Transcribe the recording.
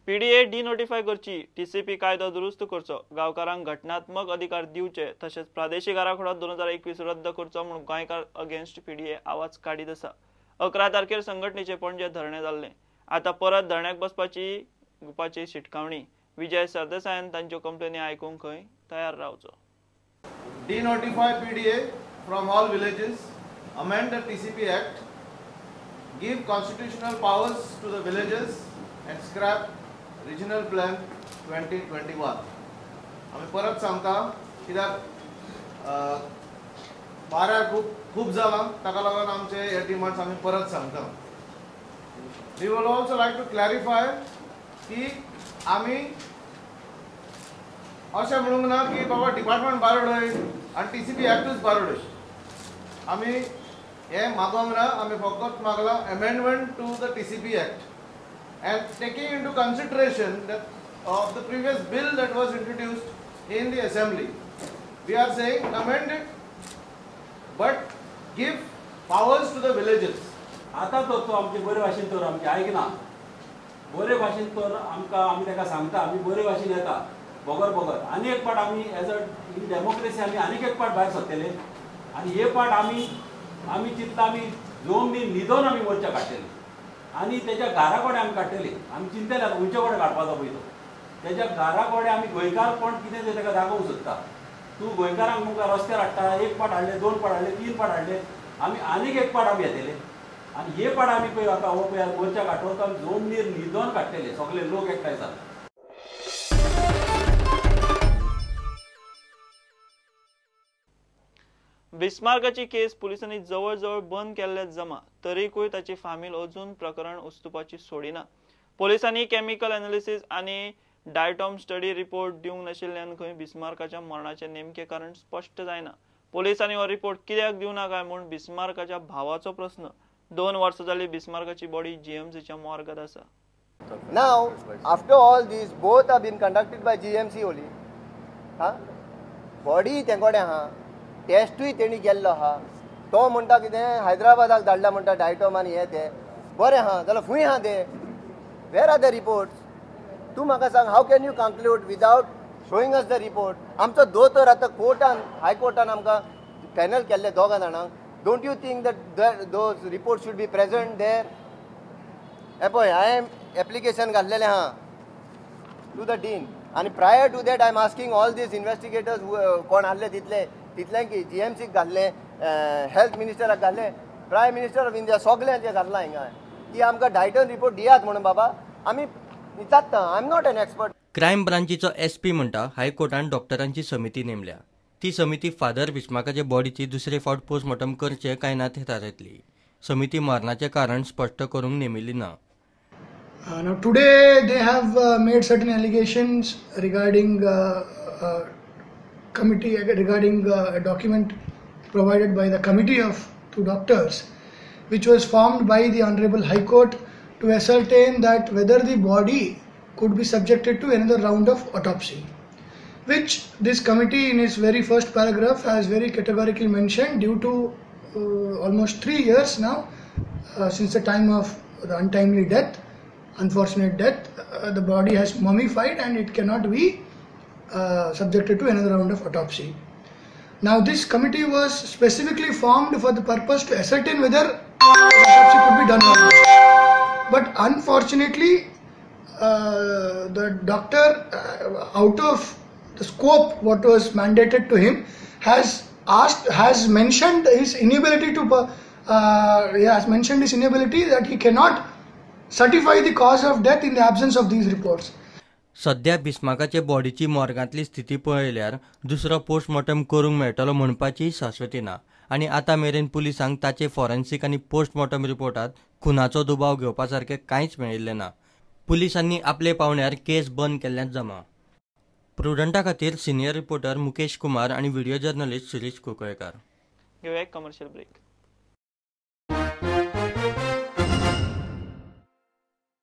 PDA डिनोटिफाय करची, TCP कायदो दुरुस्त करचो, गांवकारांक घटनात्मक अधिकार दिवचे, तशेंच प्रादेशीक आराखडो 2021 रद्द करचो म्हूण गोंयकार अगेन्स्ट पीडीए आवाज काडीत आसा। 11 तारखेर संघटनेचे पणजे धरणें जाल्लें। आतां परत धरण्याक बसपाची गुपाची शिटकावणी। विजय सरदेसायान तांच्यो कंप्लेनी आयकूंक खंय तयार रावचो। Denotify PDA from all villages, amend the TCP Act, give constitutional powers to the villages and scrap Regional Plan 2021. आमी परत सांगता कित्याक बारा खूब जालां, ताका लागून आमचे हे डिमांड्स आमी परत सांगता। We will also like to clarify की आमी अशें म्हणूंक ना की बाबा डिपार्टमेंट भायर उडय आनी टीसीपी एक्टूच भायर उडय। आमी हें मागोंक ना, आमी फकत मागलां amendment to the TCP act and taking into consideration that of the previous bill that was introduced in the assembly, we are saying amend it but give powers to the villages. आतां तर तो आमचे बरे भाशेन तर आमचें आयकना, बरे भाशेन तर आमकां आमी ताका सांगता, आमी बरे भाशेन येता बगर बगर। आनी एक पाट आमी एज अ इन डेमोक्रेसी आमी आनीक एक पाट भायर सरतले आनी हे पाट आमी आमी चिंतला आमी जोमनी न्हिदोन आमी मोर्चा काडटले आनी तेज्या घरा कडेन आमी काडटले। आमी चिंतले खंयचे कडेन काडपाचो पळय तो, तेज्या घरा कडेन आमी गोंयकारपण कितें तें ताका दाखोवंक सोदता। तूं गोंयकारांक मुखार रस्त्यार हाडटा, एक पाट हाडले, दोन पाट हाडले, तीन पाट हाडले, आमी आनीक एक पाट आमी येतले आनी हे पाट आमी पळय आतां हो पळय मोर्चा काडटलो तो आमी जोमनीर न्हिदोन काडटले, सगळे लोक एकठांय जाता। बिस्मार्काची केस पुलिसांनी जवळ जवळ बंद केल्ले जमा, तरीकूय ताची फामील अजून प्रकरण उस्तुपाची सोडिना। पुलिसांनी केमिकल एनालिसिस आनी डायटॉम स्टडी रिपोर्ट दिवंक नाशिल्ल्यान खंय बिस्मार्काच्या मरणाचें नेमकें कारण स्पश्ट जायना। पुलिसांनी हो रिपोर्ट कित्याक दिवना काय म्हूण बिस्मार्काच्या भावाचो प्रस्न। 2 वर्सां जाली बिस्मार्काची बॉडी जीएमसीच्या मॉर्गांत आसा। Now after all this both have been conducted by GMC only. हा बॉडी तेंकोडे आहा, टेस्टूय तेणी केल्लो आहा। तो म्हणटा कितें हैदराबादाक धाडला म्हणटा डायटॉम आनी हें तें, बरें आहा जाल्यार खंय आहा तें, वेर are the reports? तूं म्हाका सांग, how can you conclude without showing us the report? आमचो दोतोर आतां कोर्टान, हायकोर्टान आमकां पॅनल केल्ले दोगां जाणांक। Don't you think that those report should be present there? हें पळय हांवें एप्लिकेशन घातलेलें आहा टू the dean आनी prior to that I am asking all these investigators कोण आहले तितले तितलें की जीएमसीक घातलें, हेल्थ मिनिस्टराक घातलें, प्रायम मिनिस्टर ऑफ इंडिया सगल्यांचें घातलां हिंगा की आमकां डायटन रिपोर्ट दियात म्हणून बाबा आमी विचारता। I am not an expert. Crime ब्रांचीचो SP म्हणटा हायकोर्टान डॉक्टरांची समिती नेमल्या। ती समिती फादर बिस्मार्काचे बॉडीची दुसरे फावट पोस्टमॉर्टम करचें काय ना तें थारायतली। समिती मरणाचें कारण स्पश्ट करूंक नेमिल्ली ना। Now today they have made certain allegations regarding committee, regarding a document provided by the committee of 2 doctors, which was formed by the Honorable High Court to ascertain that whether the body could be subjected to another round of autopsy, which this committee in its very first paragraph has very categorically mentioned due to almost 3 years now since the time of the untimely death, unfortunate death, the body has mummified and it cannot be subjected to another round of autopsy. Now this committee was specifically formed for the purpose to ascertain whether autopsy could be done or not. But unfortunately, the doctor, out of the scope what was mandated to him, has mentioned his inability to he has mentioned his inability that he cannot certify the cause of death in the absence of these reports. सध्या बिस्मार्काचे बॉडीची मॉर्गांतली स्थिती पळयल्यार दुसरो postmortem करूंक मेळटलो म्हणपाची शाश्वती ना आनी आतां मेरेन पुलिसांक ताचे फॉरेन्सिक आनी पोस्टमॉर्टम रिपोर्टात खुनाचो दुबाव घेवपा सारकें कांयच मेळिल्लें ना। पुलिसांनी आपले पावण्यार केस बंद केल्ल्यान जमा। प्रुडंटा खातीर सिनियर रिपोर्टर मुकेश कुमार आनी व्हिडिओ जर्नलिस्ट शिरीष कुंकळकार। घेवया एक कमर्शियल ब्रेक।